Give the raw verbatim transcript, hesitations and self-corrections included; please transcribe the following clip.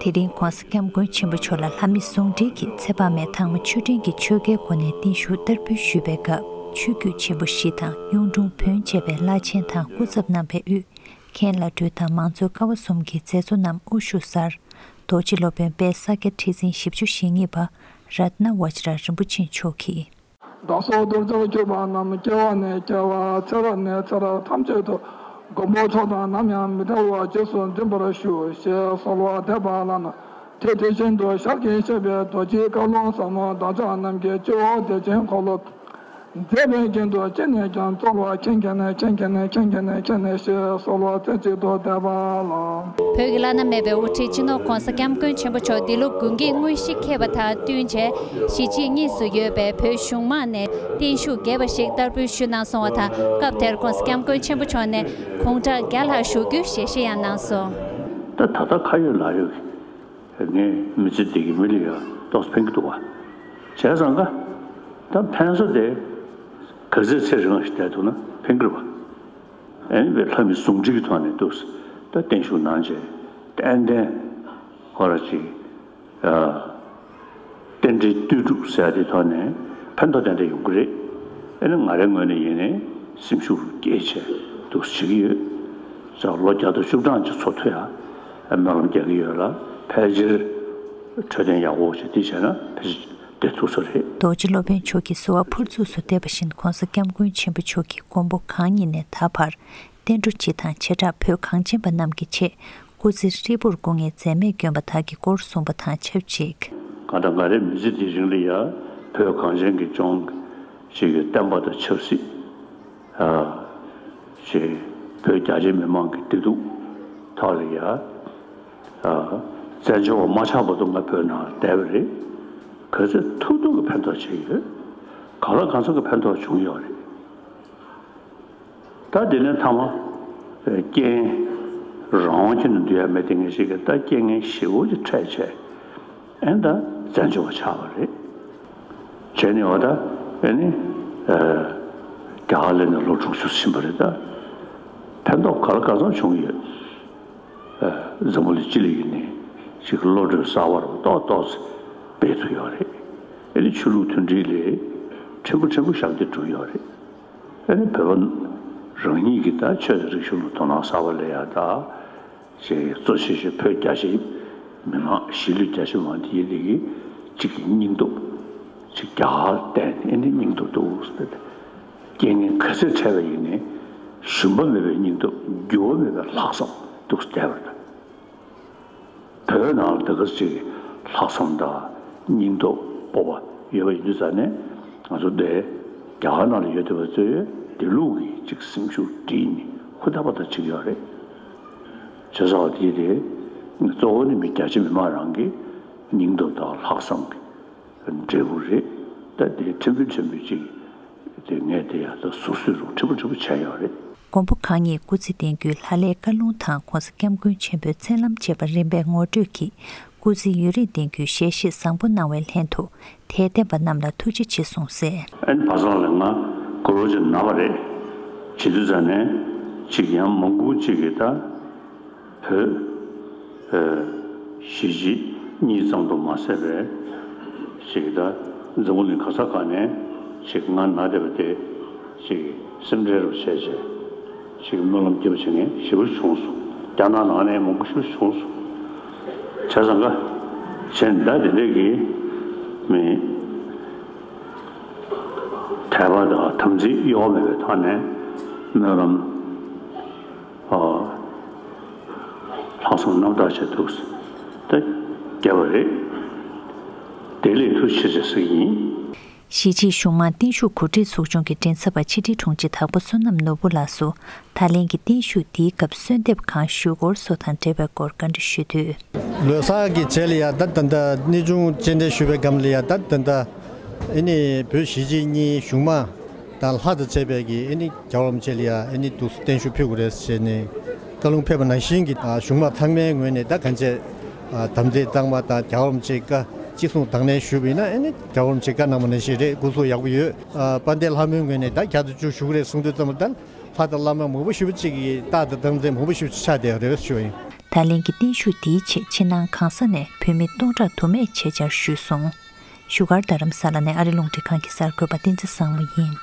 དེ་རིང་༸གོང་ས་༸སྐྱབས་མགོན་ཆེན་པོ་མཆོག་ལ་ལྷ་མི་ཟུང་འབྲེལ་གྱིས་ཚེ་དཔག་མེད་ཐང་མ་ཆོས་སྒྲོན་གྱི་ཆོ་གའི་སྒོ་ནས་བརྟན་བཞུགས་བསྟར་འབུལ་ཞུས་པའི་སྐབས། ཆོས་བརྒྱུད་ཆེན་པོ་བཞི་དང་གཡུང་དྲུང་བོན་བཅས་པའི་བླ་ཆེན་དང་སྐུ་ཚབ་རྣམ་པས་དབུས་མཁན་བླ་སྤྲུལ་དང་མང་གཙོའི་ཀ་བ་གསུམ་གྱི་མཛད་གཙོ་རྣམས་དབུ་བཞུགས་སར། རྡོ་རྗེ་སློབ་དཔོན་དཔལ་ས་སྐྱ་ཁྲི་འཛིན་བཞི་བཅུ་ཞེ་གཉིས་པ་རཏྣ་བཛྲ་རིན་པོ་ཆེ་མཆོག་གིས། བདག་སོགས་གདུལ་བྱར་གྱུར་པ་རྣམས། སྐྱེ་བ་ནས་སྐྱེ་བ་ཚེ་རབས་ནས་ཚེ་རབས་ཐམས་ཅད་དུ། མགོན་པོ་མཆོག་དང་ནམ་ཡང་མི་འབྲལ་བར། རྗེས་སུ་འཛིན་པར་ཞུ། ཞེས་གསོལ་བ་འདེབས་པ་ལ་ན། དེ་དེ་བཞིན་དུ་ཞལ་གྱིས་བཞེས་པའི་རྡོ་རྗེའི་བཀའ་ལུང་ཟབ་མོ་བདག་ཅག་རྣམས་ཀྱི་སྤྱི་བོ་བདེ་ཆེན་འཁོར་ལོ་མཛད་པའི་རྒྱན་དུ་ཅི་ནས་ཀྱང་སྩོལ་བ། མཁྱེན་མཁྱེན་ནས་མཁྱེན་མཁྱེན་ནས་མཁྱེན་མཁྱེན་ནས་མཁྱེན་ནས་ཞེས་གསོལ་བ་རྩེ་གཅིག་ཏུ་འདེབས་པ་ལ། བོད་ཀྱི་བླ་ན་མེད་པའི་དབུ་ཁྲིད་སྤྱི་ནོར་༸གོང་ས་༸སྐྱབས་མགོན་ཆེན་པོ་མཆོག་འདི་ལོ་དགུན་ཁའི་དངོས་གཞི་འཁེལ་བ་དང་བསྟུན་བྱས། གཞིས་བྱེས་གཉིས་སུ་ཡོད་པའི་བོད་གཞུང་མང་ནས་བརྟན་བཞུགས་རྒྱས་པ་ཞིག་བསྟར་འབུལ་ཞུས་གནང་སོང་བ་དང་། སྐབས་དེར་༸གོང་ས་༸སྐྱབས་མགོན་ཆེན་པོ་མཆོག་ནས་དགུང་གྲངས་བརྒྱ་ལྷག་བཞུགས་རྒྱུའི་ཞལ་བཞེས་ཡང་གནང་སོང་། ད་ད་ལྟ་ཁ་ཡོད་ལག་ཡོད་ཀྱི་ངས་མི་ཚེ་འདི་གི་མི་ལ་ཡང་ཏོག་ཙམ་ཕན་གྱི་འདུག་བ། བྱས་ཙང་ཀ་ད་ཕན་ས་དེ་ག་ཚོད་ཚེ་རིང་ཞིག་བསྡད་ཐུབ་ན་ཕན་གྱི་རེད་བ། ཨེ་ནི་བའི་ལྷ་མི་ཟུང་འབྲེལ་གྱི་ཐོག་ནས་འདུག་ད་བརྟན་བཞུགས་གནང་བྱས་ཏན་ཏན་ཁོ་ར་ཅིག་རྟེན་འབྲེལ་ལྟོས་གྲུབ་ཟེར་ཡ་དེ་ཐོག་ནས་ཕན་ཐོགས་ཏན་ཏན་ཡོང་གི་རེད། ཨེ་ནི་ང་རའི་ངོས་ནས་ཡིན་ནའི་སེམས་ཤུགས་སྐྱེད་བྱས་འདུག་བྱེད་ཀྱི་ཡོད། ཙང་ལོ་བརྒྱ་དང་བཅུ་གྲངས་ཅིག་འཚོ་ཐུབ་ཡ་སྨོན་ལམ་རྒྱག་གི་ཡོད་ལ། ཕལ་ཆེར་འཕྲོད་བསྟེན་ཡག་པོ་ཞིག་དེ་བྱས་ན་ཕལ་ཆེར་བསྡད་ཐུབ་ས་རེད། རྡོ་རྗེ་སློབ་དཔོན་མཆོག་གིས་གསོལ་བ་ཕུར་ཚུགས་སུ་འདེབས་པ་བཞིན་༸གོང་ས་༸སྐྱབས་མགོན་ཆེན་པོ་མཆོག་གིས་མགོན་པོ་གང་ཉིད་ནས་ད་བར། བསྟན་འགྲོ་སྤྱི་དང་བྱེ་བྲག་བོད་གངས་ཅན་པ་རྣམས་ཀྱི་ཆེད་སྐུ་ཚེ་ཧྲིལ་པོར་སྐུ་ངལ་འཛེམས་མེད་བསྐྱོན་པ་དག་གི་སྐོར་གསུངས་པ་དང་ཆབས་ཅིག། གང་ལྟར་ང་རའི་མི་ཚེ་འདིའི་རིང་ལ་ཡང་བོད་གངས་ཅན་གྱི་ལྗོངས་ཀྱི་བསྟན་པ་དང་ཆབ་སྲིད། ཨ་ཅེ་བོད་རྒྱ་ཆེ་མི་མང་གི་བདེ་སྡུག་ཐོག་ལ་ཡ། ཨ་བཙན་བྱོལ་བ་མ་ཆགས་བར་དུ་ང་བོད་ནང་ལ་བསྡད་པ་རེད། ག་ཚོད་ཐུབ་ཐུབ་ཀྱི་ཕན་ཐོགས་བྱས་ཡོད། གང་ལ་གང་འཚམ་གྱི་ཕན་ཐོགས་བྱུང་ཡོད་རེད། ད་དེ་ནས་མཐའ་མ་རྐྱེན་རང་དབང་ཁྱོན་ནས་འདུལ་ཡ་མེད་དེ་ངེས་ཤེས་ཀྱི་ད་རྐྱེན་ངན་ཞེ་པོ་ཅིག་འཕྲད་བྱས། ཨེ་ད་བཙན་བྱོལ་བ་ཆགས་པ་རེད། བྱས་ནས་འོ་ད་ཨེ་ནི་ཨ་རྒྱ་གར་ལ་ནས་ལོ་དྲུག་ཅུ་ཕྱིན་པ་རེད་ད། ཕན་ཐོགས་ག་ལ་ག་ཚོད་བྱུང་ཡོད། ཨ་འཛམ་བུ་གླིང་སྤྱི་ལ་ཡིན་ནའི་ཅིག་བློ་གྲོས་གསར་བ་རུ་ཏོག་ཏོག་ཙམ་སྤེལ་ཐུབ་ཡོད་རེད། ཨེ་ནི་ཆོས་ལུགས་མཐུན་སྒྲིལ་ལས་ཕྲན་བུ་ཕྲན་བུ་ཞབས་འདེགས་བསྒྲུབས་ཡོད་རེད། ཨེ་ནི་བོད་པ་རང་ཉིད་ཀྱི་ད་ཆོས་དང་རིག་གཞུང་ལ་དོ་སྣང་གསར་པ་སླེབས་ཡ་ད། ཅེས་གཙོ་ཆེ་ཤོས་བོད་རྒྱ་ཆེ་མི་མང་གཞིས་ལུས་རྒྱ་ཆེ་མང་དེའི་ལས་ཀྱི་གཅིག་གི་སྙིང་སྟོབས་ཅིག་རྒྱ་གར་བསྟན་ཨེ་ནི་སྙིང་སྟོབས་འདུག་ཟེར། རྐྱེན་ངན་ག་ཚོད་འཕྲད་པ་ཡིན་ནའི་ཞུམ་པ་མེད་པའི་སྙིང་སྟོབས་འགྱུར་བ་མེད་པའི་ལྷག་བསམ་འདུག་བསྡད་པ་དང་། བོད་ནང་ལ་ད་ག་ཅིག་ལྷག་བསམ་དང་སྙིང་སྟོབས་སྤོབས་པ་ཡོད་པ་ཡིན་དུས་ཙང་ནས་ང་ཚོ་འདི་རྒྱ་གར་ནང་ལ་ཡོད་བསྡད་པ་ཚོས་དེ་ལུགས་ཀྱི་ཅིག་སེམས་ཤུགས་བསྒྲིལ་ནས་ཧུར་ཐག་པ་ཐག་བྱེད་ཀྱི་ཡོད་རེད། བྱས་ཙང་དེ་དེ་གཙོ་བོ་ནི་མི་རྒྱ་ཆེ་མི་མང་རང་གི་སྙིང་སྟོབས་དང་ལྷག་བསམ་གྱི་འབྲས་བུ་རེད། ད་དེ་ཕྲན་བུ་ཕྲན་བུ་ཅིག་དེ་ངས་དེ་ཡང་ད་ཟུར་བཟོས་རུ་ཕྲན་བུ་ཕྲན་བུ་བྱས་ཡོད་རེད། མགོན་པོ་གང་ཉིད་སྐུ་ཚེ་བརྟན་རྒྱུའི་ལྷ་ལས་བཀའ་ལུང་དང་༸གོང་ས་༸སྐྱབས་མགོན་ཆེན་པོའི་མཚན་ལམ་བཅས་པ་རིམ་པས་ངོ་སྤྲོད་ཀྱིས་སྐུ་ཚེ་ཡུན་རིང་བརྟན་རྒྱུའི་ཞལ་བཞེས་བཟང་པོ་གནང་བའི་ལྷན་དུ་དད་ལྡན་པ་རྣམས་ལ་ཐུགས་རྗེ་ཆེ་གསུངས་གསལ། ཨན་བ་སང་ལ་ང་གུ་རུ་ཅན་ན་བ་རེད། བྱེད་དུས་ཙ་ནས་ཅིག་ཡང་མང་པོ་ཅིག་གིས་ད་བོད་ཨ་གཞིས་བྱེས་གཉིས་ཙམ་དུ་མ་ཟད་པའི་ཅིག་ད་འཛམ་བུ་གླིང་ག་ས་ག་ནས་ཅིག་ང་ན་བསྡད་པ་དེ་ཅིག་སེམས་ཁྲལ་རུ་བྱས་བྱས། ཞིག་སྨོན་ལམ་རྒྱབ་བྱེད་མཁན་ཞེ་པོ་བྱུང་སོང་། རྒྱ་ནག་ནང་ནས་མང་པོ་ཞིག་བྱུང་སོང་། བྱས་ཙང་ཀ་གཞན་ད་དེ་འདྲས་ཀྱི་མི་དད་པ་དང་དམ་ཚིག་གཡོ་བ་མེད་པའི་ཐོག་ནས་སྨོན་ལམ་ཨ་ལྷག་བསམ་རྣམ་དག་བྱས་འདུག་ད་རྒྱབ་པ་རེད། དེ་ལས་ཐུགས་ཆེ་ཆེ་ཟེར་གྱི་ཡིན། གཞིས་བྱེས་གཞུང་མང་བརྟན་བཞུགས་གོ་སྒྲིག་ཚོགས་ཆུང་གི་མགྲིན་ཚབ་པ་ཕྱི་དྲིལ་དྲུང་ཆེ་དྭགས་པོ་བསོད་ནམས་ནོར་བུ་ལགས་སུ་ད་ལན་གྱི་བརྟན་བཞུགས་འདིའི་སྐབས་གསོལ་འདེབས་གང་ཞུ་སྐོར་སོགས་དང་འབྲེལ་བའི་སྐོར་བཀའ་འདྲི་ཞུས་དུས། ལོ་གསར་གྱི་རྗེས་ལ་ཡ་ད་ད་ལྟ་གནས་ཆུང་སྤྱན་འདྲེན་ཞུས་པའི་སྒང་ལ་ཡ་ད་ད་ལྟ་ཨེ་ནི་བོད་གཞིས་བྱེས་གཉིས་གཞུང་མང་དང་ལྷ་དང་བཅས་པའི་གི་ཨེ་ནི་རྒྱལ་བ་རིན་པོ་ཆེ་ལ་ཡ་ཨེ་ནི་འདུག་བརྟན་བཞུགས་ཕུལ་དགོས་རེད་ཟེར་ནས་བཀའ་ལུང་ཕེབས་པ་ནང་བཞིན་གྱི་གཞུང་མང་ཚང་མའི་ངོས་ནས་ད་གང་བྱས་དམ་ཚིག་གཙང་མ་དང་རྒྱལ་བ་རིན་པོ་ཆེའི་བཀའ་གཅིག་མཚུངས་དང་ལེན་ཞུས་པ་ཡིན་ན་ཨེ་ནི་རྒྱལ་བ་རིན་པོ་ཆེས་བཀའ་གནང་བ་ནང་བཞིན་རེད། སྐུ་གཟུགས་ཡག་པོ་ཡོད། དཔལ་ལྡན་ལྷ་མོའི་ངོས་ནས་ད་བརྒྱ་དང་བཅུ་ཞུ་གི་རེད་གསུངས་དུས་ཙམ་པ་ད་ལྷ་དང་བླ་མ་མང་པོ་ཞེ་པོ་ཅིག་གིས་རྟགས་དང་རྟགས་མཚན་མང་པོ་ཞེ་པོ་ཅིག་ཆགས་བསྡད་ཡོད་རེད་ཞུ་བ་ཡིན། ད་ལན་གྱི་བརྟན་བཞུགས་འདིའི་ཆེད་ཕྱི་ནང་གང་ས་ནས་བོད་མི་སྟོང་ཕྲག་དུ་མས་ཆེད་བཅར་ཞུས་སོང་། བཞུགས་སྒར་རྡ་རམ་ས་ལ་ནས་ཨ་རི་རླུང་འཕྲིན་ཁང་གི་གསར་འགོད་པ་བསྟན་འཛིན་བཟང་མོ་ཡིན།